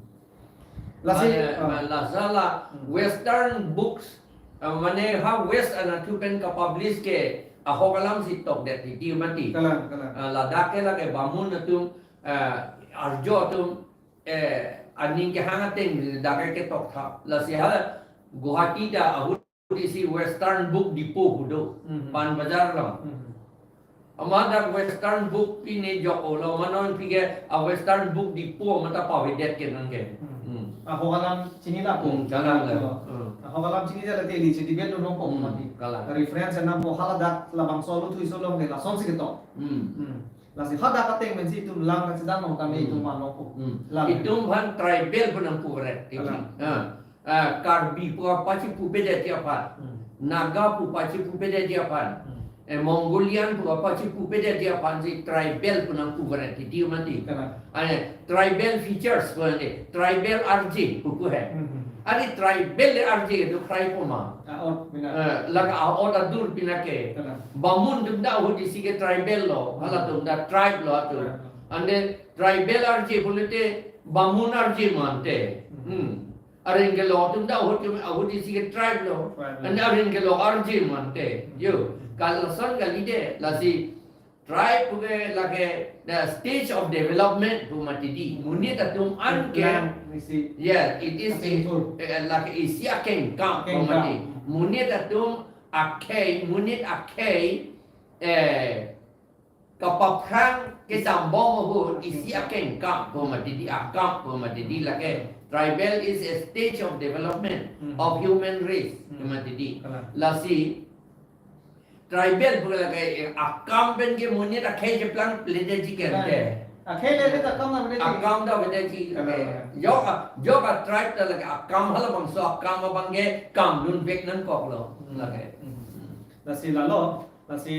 Lasi, Mane, ah. ma-, lasi la Hmm. Western books, ah, mane ha West anatthu pen kapublish ke ahok alam si tokdet titi mati. Kalang, kalang. Ah, ladak ke lake Bamun atum, ah, Arjo atum, eh, aning kehang ateng dak ke ketok tha. Lasi ha Guwahati ta ahut isi Western Book Depot pu do, Mhm. Pan Bazar along. Mhm. Amat dak Western book pine jok-o lo, mane non pike a Western book dipo mata pavedet ke nang ke. Hmm. Hmm. Ahok alam chini lapu. Hmm, jalan la. Hmm. Ahok alam chinine jala te ili chedebate dunnon ko. Hmm, mati. Kalang. Reference nangpo, haladak labangso aluthui so long ke lasonsi ketok. Hmm. Hmm. Lasi hadak ateng pensi itum lang kachedam nang tame, hmm, itum manok ko. Hmm. Lang. Itum aphan tribal pu nangpuret. Kalang. Ah. Ah, Karbi pu apachipupedet aphan. Hmm. Naga pu pachipupedet aphan. Hmm. Eh, Mongolian pu apachipupedet aphansi tribal pu nangpuret titi mati. Kalang. Ane, tribal features pu ane, tribal arje pu pu he. Hmm, hmm. Ane tribal arje do krai poma. A-ot bina. Eh, lake a-ot adur bina ke. Kalang. Bamun atum ta ahut isi ke tribal lo, hmm, halatum ta tribe lo atum. Kalang. Ane tribal arje pulote Bamun arje mante. Hmm. Hmm. Areng kelong atum ta ahut ke, ahut isi ke tribe lo. Tribe lo. Ane areng kelong arje mante. Yo, kalason kali de, lasi tribe pu ke lake the stage of development pu mati di. Monit atum an ke. Lang isi. Yeah, it is a, eh, lake isi akengkam pu mati. Akengkam. Monit atum akhei, monit akhei, eh, kapaphrang kedambom ahut isi akengkam pu mati di, akam pu mati di lake. Tribal is a stage of development, hmm, of human race, hmm, pu mati di. Kalang. Lasi tribal pu lake, eh, akam pen ke monit akhei cheplang pledetji ke. Kalang. Ante. Akhei le le akam na pledetji. Akam ta pledetji. Kalang. Jok a, jok a tribe ta lake akam, halabangso akam abang ke kamdun vek nangkok lo. Hmm. Lake. Hmm. Lasi lalo, lasi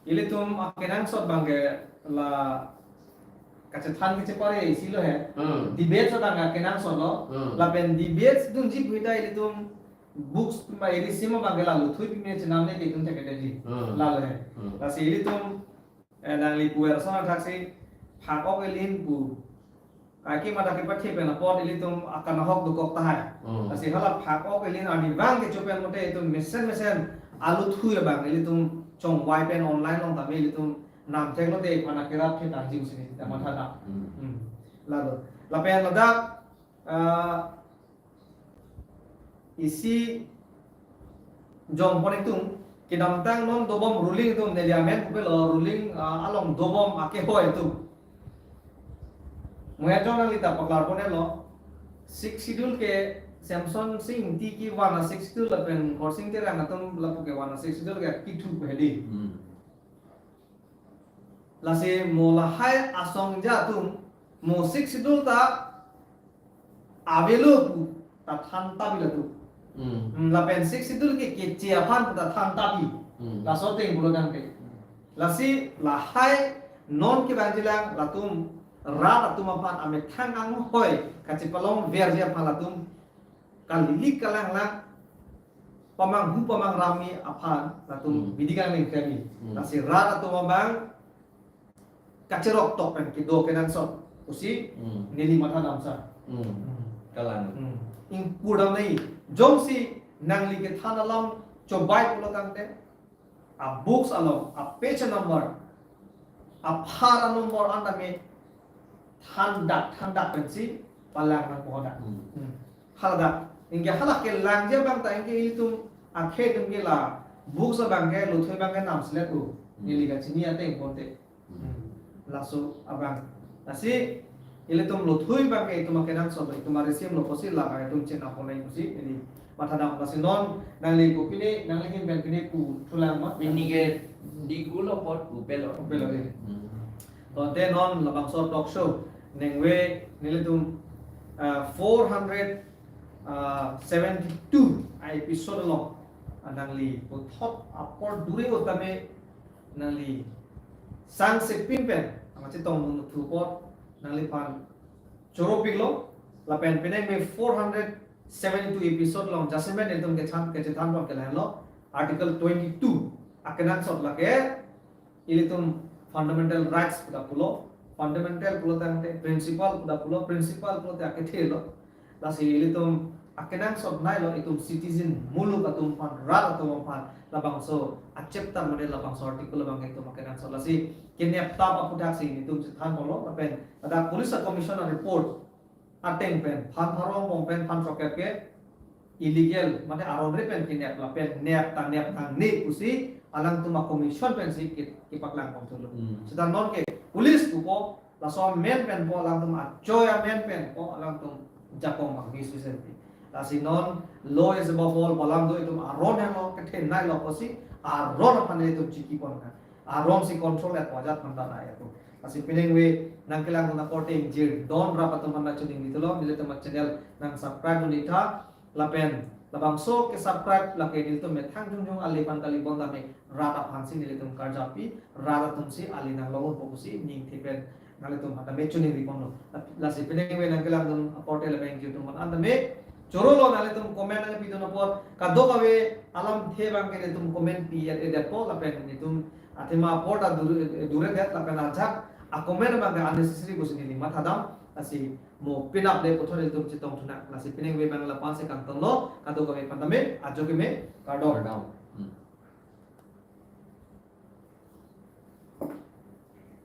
ilitum akenangsot abang ke la kachethan kachepare isi lo he. Hmm. Debate so tangka kenangsot lo. Hmm. Lapen debate dunji pu ta ilitum books ma iri sima abang ke la luthui pime chenamne ke itum cheketji. Hmm. Lalo he. Hmm. Lasi ilitum, eh, nangli puver so thaksi phak-ok elin pu. Kaike mata kepathe pen apot ilitum akan ahok dokok tahai. Hmm. Lasi hala phak-ok elin arnivang kecho pen mate itum mesen mesen aluthui abang ilitum chongvai pen online along tame ilitum namthek lote iphan akerap ketangji pusi neli ta mathadam. Hmm. Hmm. Lalo. Lapen ladak, ah, isi jongpon itum, kedamtang non dobom ruling itum, neli amen pupelo ruling, ah, along dobom akehoi itum. Mo ajong nangli ta paklar ponlo, Sixth Schedule ke Semson Sing Ingti kevan a Sixth Schedule lapen Khorsing Terang atum lapu kevan a Sixth Schedule ke kithu pu hedi. Hmm. Lasi mo lahai asong aja atum, mo Sixth Schedule ta avelo pu ta than ta pi latum. Hmm. Hmm, lapen Sixth Schedule ke keche aphan pu ta than ta pi. Hmm. Laso ateng pulo tangte. Lasi lahai non kevangjilang latum rat atum aphan amethang anghoi kachepalongverji aphan latum kalilik kalanglang pamanghu pamangrami aphan latum, hmm, bidi kangning kremi. Hmm. Lasi rat atum abang kacherok tok pen kedo kenangsot pusi, hmm, neli mathadam sa. Hmm. Hmm. Kalang. Hmm. Ingpudam nai, jongsi nangli kethan alam chobai pulo tangte, a books along, a page number, aphar anumber an tame thandak thandak pensi palang nangpo dak. Hmm. Hmm. Haladak. Anke hala kelangji abang ta anke ilitum akhei atum ke la books abang ke luthui abang ke namselet o. Hmm. Neli kachini ateng ponte. Hmm. Hmm. Laso abang. Lasi ilitum luthui abang ke itum akenangsot lo, itum arisim lo pusi la itum chenapon nai pusi ili mathadam. Lasi non nangli pu pine, nangli ahin pen pine pu thulang ma? Pine ke digu lo apot pupelo. Pupelo, eh. Hmm. Tangte non labangso talk show nengve nelitum, ah, four hundred, ah, seventy-two a episode along, ah, nangli puthot apor dure o tame nangli sangsepin pen ama chetongdun thu apot nangliphan choropiklo. Lapen penang me four hundred seventy-two episode along jasemet itum kechan kechethan pon ke lahenlo, Article twenty-two akenangsot lake ilitum fundamental rights pu ta pulo, fundamental pulo tangte principle pu ta pulo, principle pulote akethe lo. Lasi ilitum akenangsot nai lo, itum citizen muluk atum aphan, rat atum aphan labangso a chapter mane labangso article abang itum akenangsot. Lasi kenep tap aputhaksi itum chethan ponlo, lapen ada police commissioner report ateng pen phan pharo angbong pen phan throkkep ke illegal mane aron ri pen kenep, lapen nep ta nep nangne pusi alangtum a commission pensi ki, kipaklang pon thulo. Hmm. Seta non ke police pupo, laso amen penpo, alangtum achoi amen penpo, alangtum jakong abang misisenti. Lasi non law is above all, balam do itum aron helo, kethenei lo pusi, aron aphan itum chiki pon kan. Aron si control et wajat manda na ya tu. Lasi piningve nangkelang na korte ingjir don rap atum aphan nangchiningri thulo, nelitum channel nang subscribe dun itha, lapen labangso ke subscribe lake nelitum methang jongjong ale aphan kali bonta me rat aphan si nelitum karjapi, rat atum si ale nang longo pusi ningthe pen nanglitum aphan tame chiningri ponlo. Lasi piningve nangkelang dun korte lapen ingjir atum aphan tame choro lo, nanglitum comment nangpi dun apot kadokave alamthe abang ke nelitum comment pi et et po lapen nelitum athema apor ta dure, dure det lapen ajak a comment abang ke unnecessary pusi neli mathadam. Lasi mo penap le puthot nelitum chetong thunak. Lasi piningve abang la-an si kangtonlo, kadokave aphan tame ajo keme, kardom. Kardom. Hmm.